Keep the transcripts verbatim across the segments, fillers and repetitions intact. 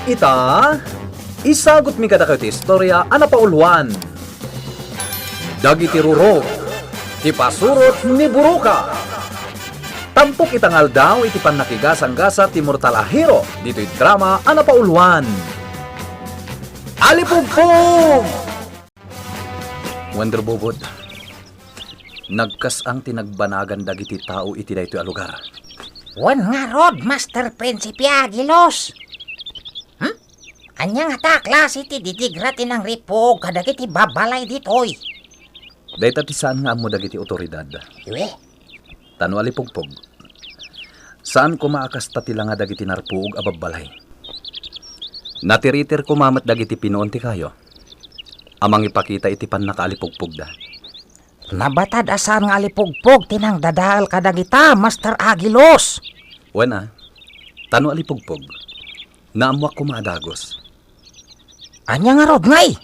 Ita, isagutmi kadakayo ti istorya a napauluan. Dagiti rurog, ti pasurot ni Buruka. Tampok ita nga aldaw iti pannakigasanggasat ti mortal a hero ditoy drama a napauluan. Alipugpog! Wonder Bobot, nagkas-ang ti nagbanagan dagiti tao iti daytoy a lugar. Wen ngarud, Master Prinsipe Agilos. Hmm? Ania ngata a klase ti didigra ti nangripog kadagiti babbalay ditoy? Dayta ti saan nga ammo dagiti otoridad. Iwe? Ta no alipugpog, saan koma a kasta ti langa dagiti narpuog a babbalay. Natiritir koma met dagiti pinuon ti kayo a mangipakita iti pannakaalipugpogda. Nabatad a saan nga alipugpog ti nangdadael kadagita, Master Agilos. Wen a, ta no alipugpog, naammoak koma a dagus. Ania ngarud ngay?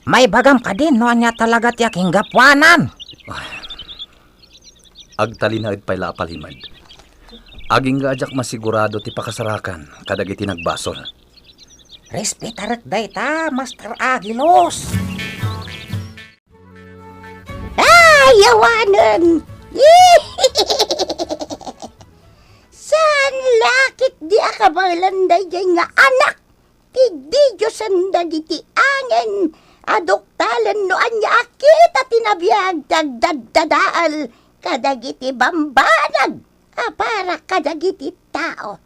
Maibagam kadin no ania talaga ti akinggapuanan? Ay, agtalinaed pay la a palimed. Agingga a diak masigurado ti pakasarakan kadagiti nagbasol. Respetarek dayta, Master Agilos. Ay, awanen! Saan la ketdi a kabaelan daydiay nga anak ti didiosen dagiti angin a duktalen no ania a kita ti nabiag ti agdaddadael kadagiti bambanag a para kadagiti tao.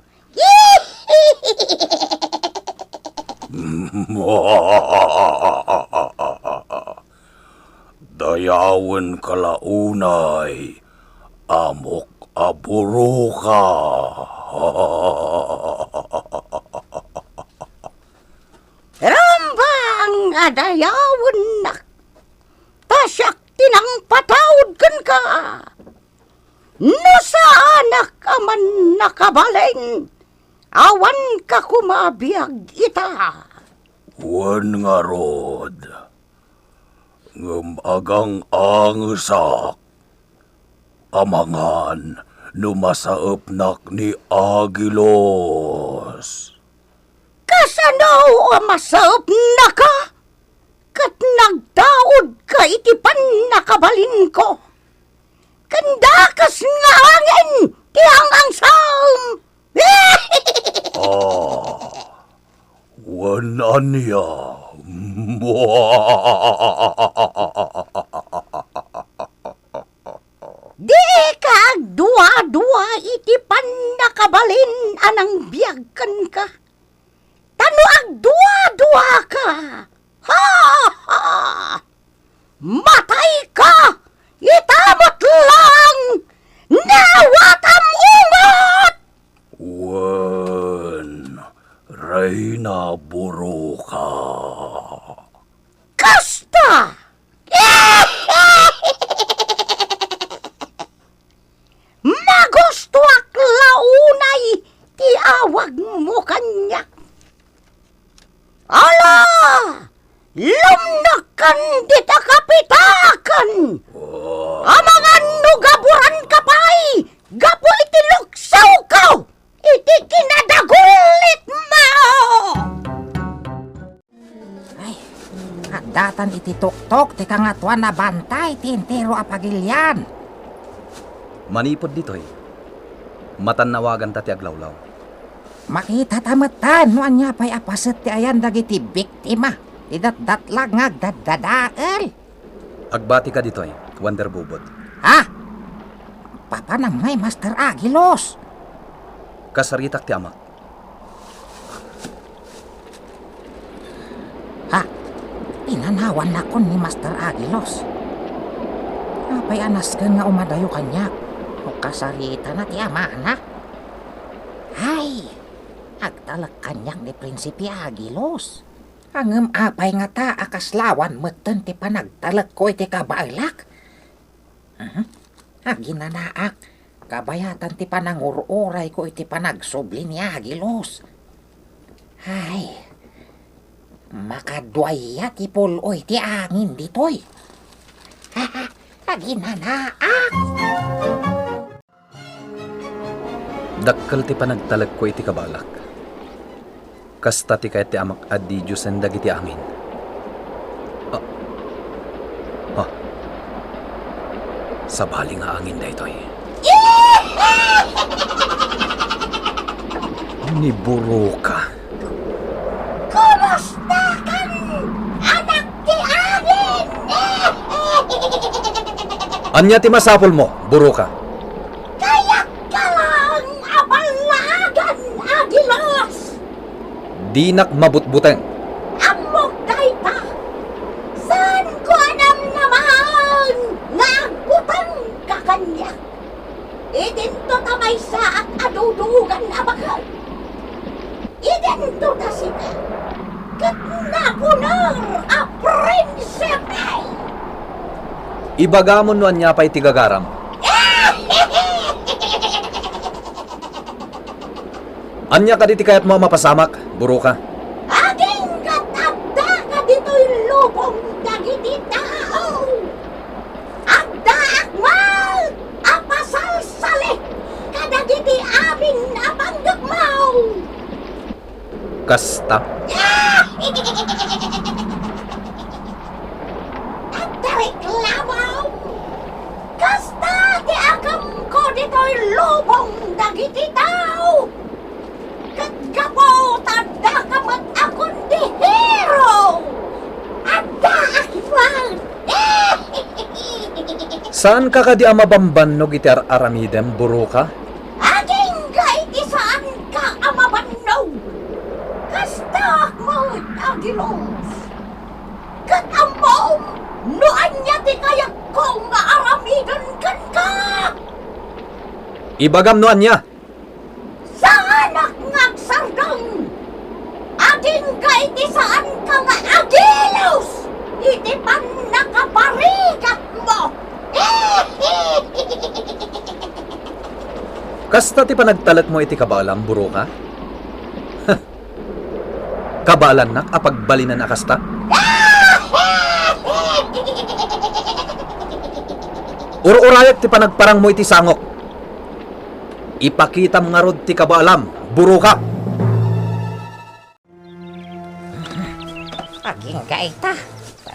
Dayawenka la unay, amok a Buruka. Rumbeng a dayawennak, ta siak ti nangpataud kenka. No saanak a mannakabalin, awanka koma a biag ita. Wen ngarud, ngem agang-angesak a mangan no masaepnak ni Agilos. Kasano a masaepnaka? Ket nagtaudka iti pannakabalinko. Ken dakes nga angin ti ang-angsaem. Ah, wen ania? Dika agdua-dua iti pannakabalin a nangbiag kenka. Ta no agdua-duaka, ha, ha, matayka ita met laeng nga awatam unget! Wen, Reyna Buruka. Kasta! Magustoak la unay ti awagmo kaniak. Ala! Lumnekkan dita kapitaken! Amangan no gaburanka pay gapu iti luksawko iti kinadagulitmo! Ay, addatan iti tuktok ti Kangatoan a Bantay ti entero a pagilian. Manipud ditoy, matannawaganta ti aglawlaw. Makitata metten no ania pay a paset ti ayan dagiti biktima ti datdatlag nga agdaddadael. Agbatika ditoy, Wonder Bubot. Ha? Papanam ngay, Master Agilos? Kasaritak ti amak. Ha? Pinanawannakon ni Master Agilos. Apay a nasken nga umadayo kaniak? No kasaritana ti amana? Ay, agtalek kaniak ni Prinsipe Agilos. Ngem apay ngata a kaslawan metten ti panagtalekko iti kabaelak? Mhm. Aginanaak, kabayatan ti panangur-urayko iti panagsubli ni Agilos. Ay, makadua aya ti pul-oy ti angin ditoy. Aginanaak! Dakkel ti panagtalekko iti kabaelak. Kasta ti kayat ti Amak a didiosen dagiti angin. Ah. Ah. Sabali nga angin daytoy. Ni Buruka. Kumustakan, anak ti angin? Ania ti masapulmo, Buruka? Kayatko lang a ballaagan, Agilos. Dinak mabutbuteng. Ammok dayta. Saanko a namnama nga agbutengka kaniak. Idinto ta maysaak a dudugan a baket. Idinto ta sika ket napuner a prinsipe. Ibagam no ania pay ti gagaram. Ania kadi ti kayatmo a mapasamak, Buruka? Agingga ta adda kaditoy lubong dagiti tao. Addaak met a pasalsali kadagiti amin a panggepmo. Kasta? Adda reklamo. Kasta ti akemko ditoy lubong dagiti tao. Ket gapu ta addaka met a kondihero, addaak met. Saanka kadi a mabambannog iti ar-aramidem, Buruka? Agingga iti saanka a mabannog. Kastaak met, Agilos. Ket ammom no ania ti kayatko nga aramiden kenka. Ibagam no ania. Saanak nga agsardeng! Agingga iti saanka nga agilos iti pannakaparigatmo! Kasta ti panagtalekmo iti kabaelam, Buruka? Kabaelannak a pagbalinan a kasta? Ur-urayak ti panagparangmo iti sangok. Ipakitam ngarud ti kabaelam, Buruka! Agingga ita,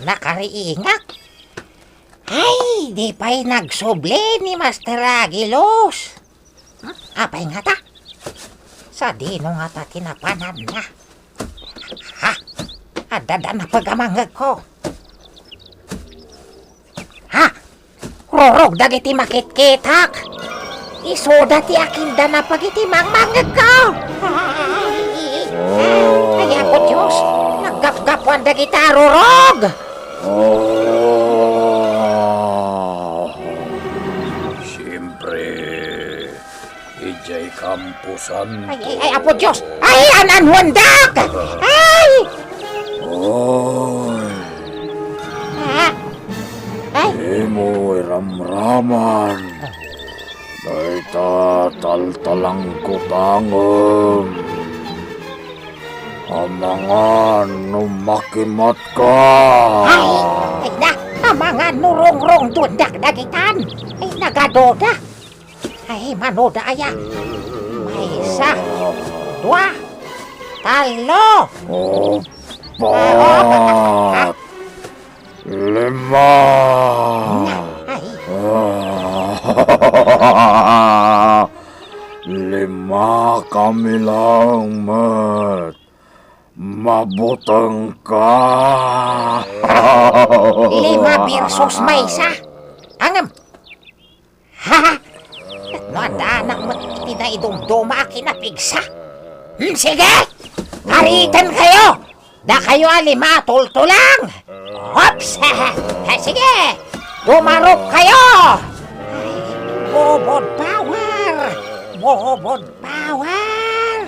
nakariingak. Ay, di pay nagsubli ni Master Agilos. Hmm, apay ngata? Sadino ngata ti napananna? Ha? Adda danapeg a mangngegko. Ha? Rurog dagiti makitkitak. Isuda ti akindanapeg iti mangmangngegko. Ay, Apo Dios, naggapgapuan dagita a rurog. Ah, siempre, idiay kamposanto. Ay, ay, ay, Apo Dios! Ay, an-anhuandak! Ay! Oy. Ah! Ay! Dimo iramraman. Dayta taltalangkutangem. Amangan no makimatka. Ay, ay na, amangan no rungrungduendak dagitan. Ay, nagaduda. Ay, manoda aya. Maysa, dua, tallo. Opat. Lima. Na, ay. Ah, lima kami lang met. Mabuteng ka. Lima versus maysa. Angem. Ha? No adda anak met iti naidumduma a kinapigsa. Hmm, sige! Ariten kayo! Dakayo a lima, tultulang! Ops! Ha, sige! Dumarup kayo! Ay, bobod power! Bobod power!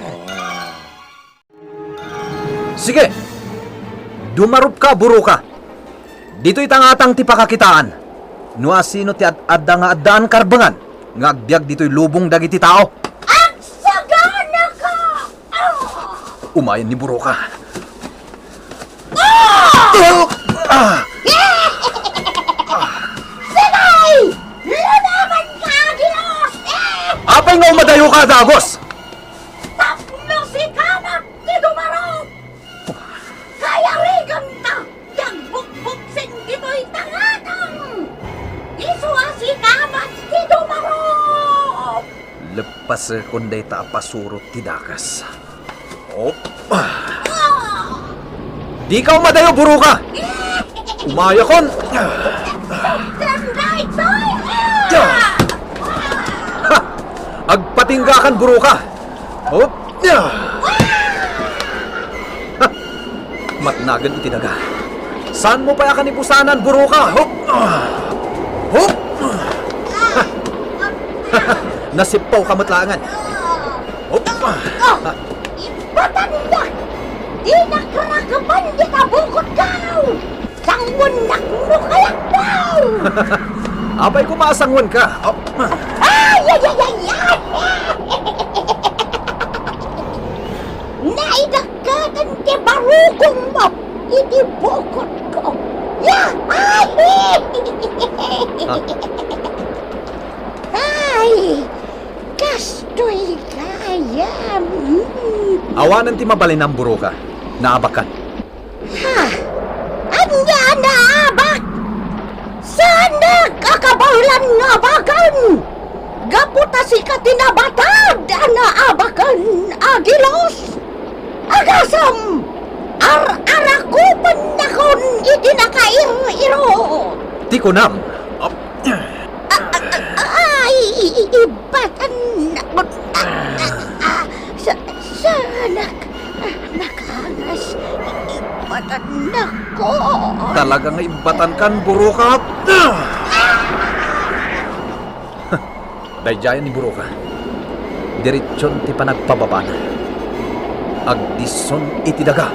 Sige! Dumarupka, Buruka! Ditoy tangatang ti pakakitaan no asino ti ad-adda nga addaan karbengan nga agbiag ditoy lubong dagiti tao. Agsaganaka! Ah! Umayen ni Buruka. Ah! Ah! Sige! Lunabanka, Agilos! Apay nga umadayoka, Dagos? Tapno sikanak ti dumaro! Leppasekon dayta a pasurot ti dakas. Op! Dika umadayo, Buruka! Umayakon! Ha! Agpatinggakan, Buruka! Op! Ha! Matnagen iti daga. Saanmo pay a kanibusanan, Buruka? Hop! Hop! Nasippaw ka met laengen. Hop! Oh! Ibatandak! Dinak rakepen dita bukotko! Sanguennak no kayatko! Apay koma a sanguenka? Oh! Ay, ay, ay, ay, ay! Naidakketan ti barukongmo iti bukotko. Ya! Ay! Ay! Kastoy gayam. Mm. Awanen ti mabalinam, Buruka. Naabakan. Ha? Ania naabak? Saanak a kabaelan nga abakan? Gapu ta sika ti nabatad a naabaken, Agilos. Agasem, ar-arakupennakon iti nakair-iro. Ti kunam, ap-, A-, a-, a-, ay, i-, i-, ibatannak. A-, a-, a-, sa-, saanak a makangas. Ibatannak. Talaga nga ibatankan, Buruka. Daydiayen ni Buruka. Diretsion ti panagpababana. Agdison iti daga.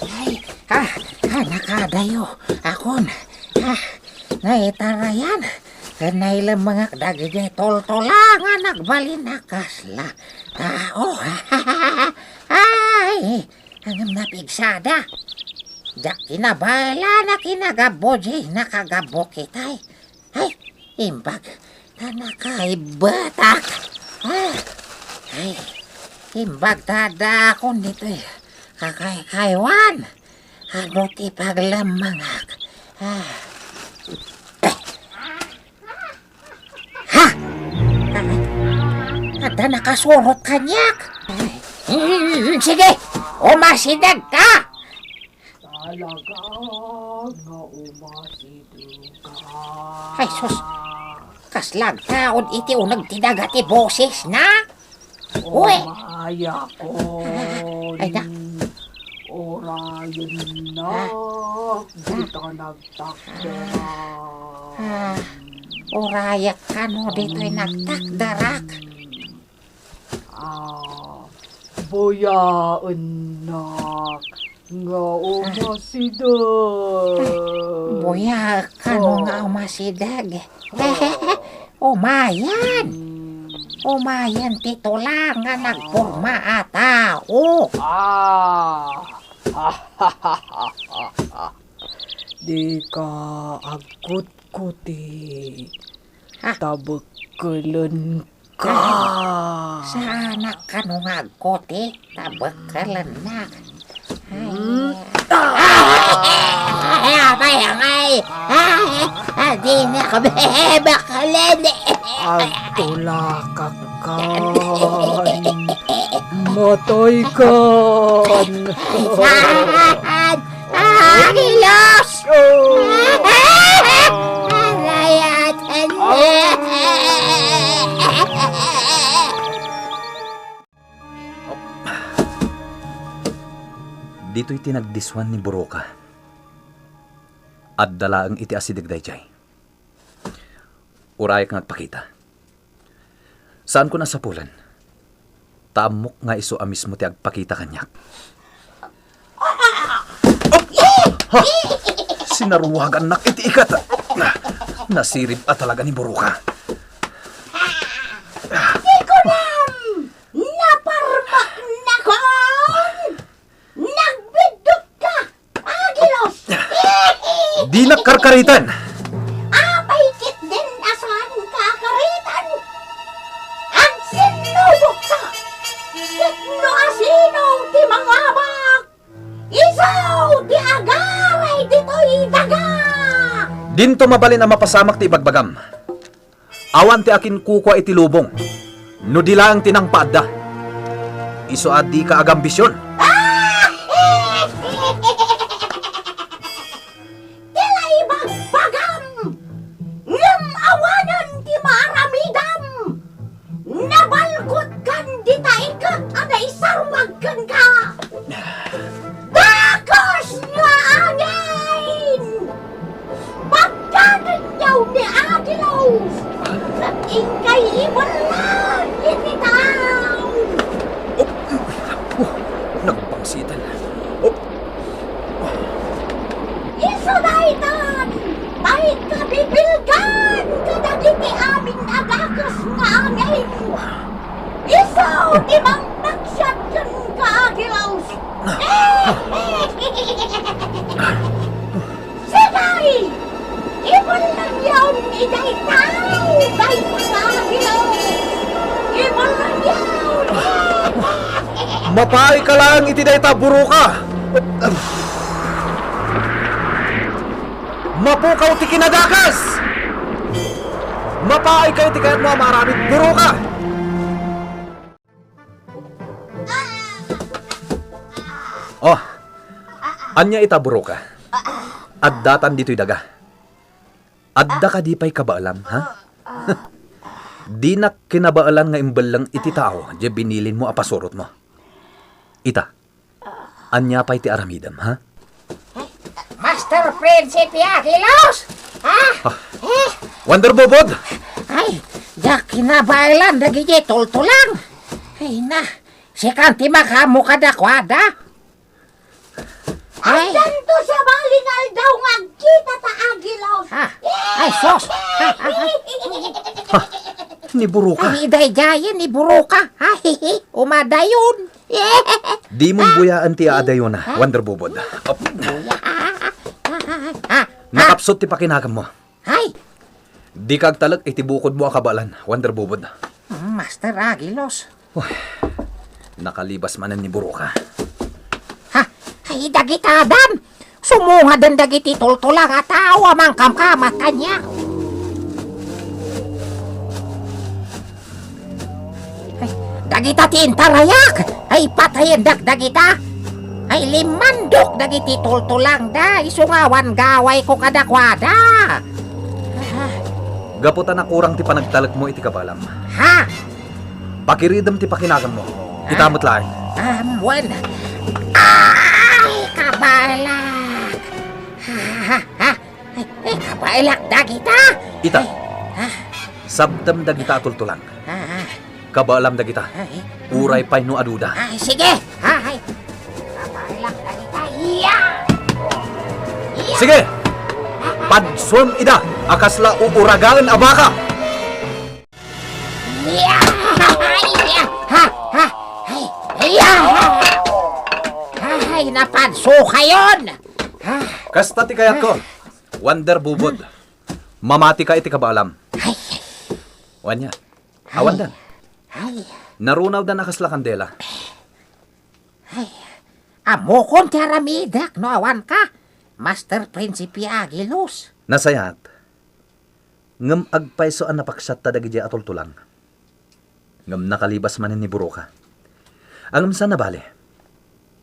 Ay, ah, ah, nakadayo. Akon, ah, naitarayan. Ken nailemmengak dagiti toltola nga nagbalin a kasla tao. Ay, ngem napigsada. Diak kinabaelan a kinagabbo diay nakagabbo ketdi. Ay, imbag ta nakaibbatak. Ah, ay, imbag ta addaakon ditoy kakaykaywan. Adu ti paglemmengak. Ah. Ha? Ah, adda nakasurot kaniak. Mm, sige, umasidegka. Talaga nga umasidegka. Ay, sus. Kasla agtaud iti uneg ti daga ti bosesna? Uy! Umayakon. Ay, da. Urayennak dita nagtakderan. Ah, urayak kano ditoy nagtakderak. Ah, buyaennak nga umasideg. Buyaek kano nga umasideg. Umayen. Umayen ti tula nga nagporma a tao. Ah. Dika agkutkuti. Ah. Tabekkelenka. Saanak kano nga agkuti, tabekkelennak. Ay. Hmm? Ay, apay, angay. Ay, ay, dinak bebekkelen. Agtulakak kan. Matay kan. Saan? Agilos! Arayatan! Ditoy ti nagdiswan ni Buruka. Adda laeng iti asideg daydiay. Urayak nga agpakita. Saanko a sapulen. Ta ammok nga isu a mismo ti agpakita kaniak. Ha! Sinaruagannak iti ikat. Nasirib a talaga ni Buruka. Ti kunam, naparmaknakon! Nagbiddut ka! Agilos! Dinak karkaritan! Apay ketdin a saanka a karitan? Agsinnubokka! Ket no asino ti mangabak, isu ti agaray ditoy daga! Dinto mabalin a mapasamak ti ibagbagam. Awan ti akinkukua iti lubong no di laeng ti nangpaadda. Isu a dika agambision. Ti laibagbagam, ngem awanen ti maaramidam. Nabalkotkan dita iket a naisarwag kenka. Dakes nga angin! Pagkakanyaw ni Agilos! Inkay ibalang iti tao! Oh, oh, nagbangsitan. Oh. Isu daytan, pay kabibilgan kadagiti amin a dakes nga angin. Isu ti mangpaksiat kenka, Agilos. Sige! Ibalang yaw idiay tao, dayta nga Agilos. Ibalang yaw. Mapaayka laeng iti dayta, buroka. Mapukaw ti kinadakes. Mapaayka iti kayatmo a maaramid, buroka. Oh, ania ita, buroka? Addatan ditoy daga. Adda kadi pay kabaelam, ha? Dinak kinabaelan nga imbelleng iti tao diay binilinmo a pasurotmo. Ita, ania pay ti aramidem, ha? Master Prinsipe Agilos! Ha? Ah. Eh? Wonder Bubod! Ay, diak kinabaelan dagiti tultulang. Ay na, sikan ti makaammo kadakuada. Ay. Addanto sabali nga aldaw nga agkita ta, Agilos. Ah, ay, sus! Ah, ah, ah. Ha, ni buroka. Ay, daydiay, ni buroka. Ay, umadayon. Dimon buyaen ti aadayona, Wonder Bubod. Op. Ah, nakapsut ti pakinaganmo. Ay! Dika agtalek iti bukodmo a kabaelan, Wonder Bubod. Mm, Master Agilos. Uy, nakalibas manen ni buroka. Ha? Ay, dagita, Adam! Sumungaden dagiti tultulang a tao a mangkamkamat kaniak. Ay, dagita ti intarayak! Ay, patayendak dagita! Ay, limmandok dagiti tultulangda, isu nga awan gawayko kadakuada! Gapu ta nakurang ti panagtalekmo iti kabaelam. Ha? Pakiridem ti pakinaganmo. Ita met laeng. Ah, wen. Ay, kabaelak! Ha, ha, ha. Ay, ay, kabaelak dagita. Ita. Ay, ah. Sabtem dagita a tultulang. Ah, ah. Kabaelam dagita. Ay. Uray pay no aduda. Ay, sige. Ah, ay. Kabaelak dagita. Iya! Iya! Sige! Padsuem ida a kasla uuragaen a baka! Iya! Ay, iya! Ha! Ha! Ay! Iya! Ay, napadsukayon! Ha! Kasta ti kayatko, Wonder Bubod. Mamatika iti kabaelam. Ay! Wen aya. Awandan. Ay! Narunawdan a kasla kandela. Ay! Ammokon ti aramidek no awanka, Master Prinsipe Agilos. Nasayaat. Ngem agpayso a napaksiatta dagidiay a tultulang. Ngem nakalibas manen ni buroka. Ngem saan a bale.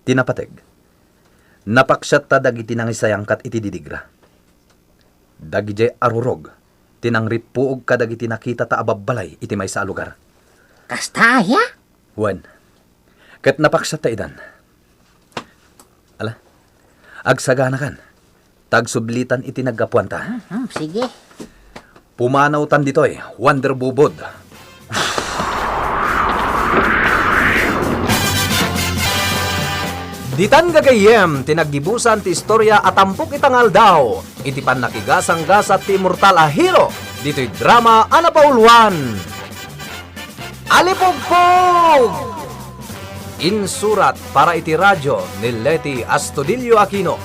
Ti napateg, napaksiatta dagiti nangisayangkat iti didigra. Dagidiay a rurog ti nangrippuog kadagiti nakitata a babbalay iti maysa a lugar. Kasta aya? Wen. Ket napaksiatta idan. Ala, agsaganakan. Ta agsublitan iti naggapuanta. Hmm, hmm, sige. Pumanawtan ditoy, Wonder Bubod. Ditan gagayyem ti naggibusan ti istoria a tampok ita nga aldaw iti pannakigasanggasat ti immortal a hero ditoy drama a napauluan. Alipugpog! Insurat para iti radio ni Leti Astudillo Aquino,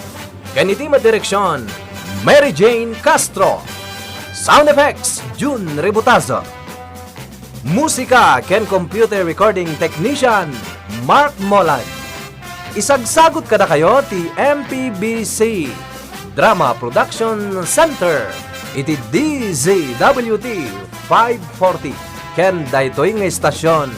ken iti madireksion, Mary Jane Castro. Sound effects, Jun Ributazo. Musika ken computer recording technician, Mark Molag. Isagsagut kadakayo ti M P B C Drama Production Center iti D Z W T five forty, ken daytoy nga estasion,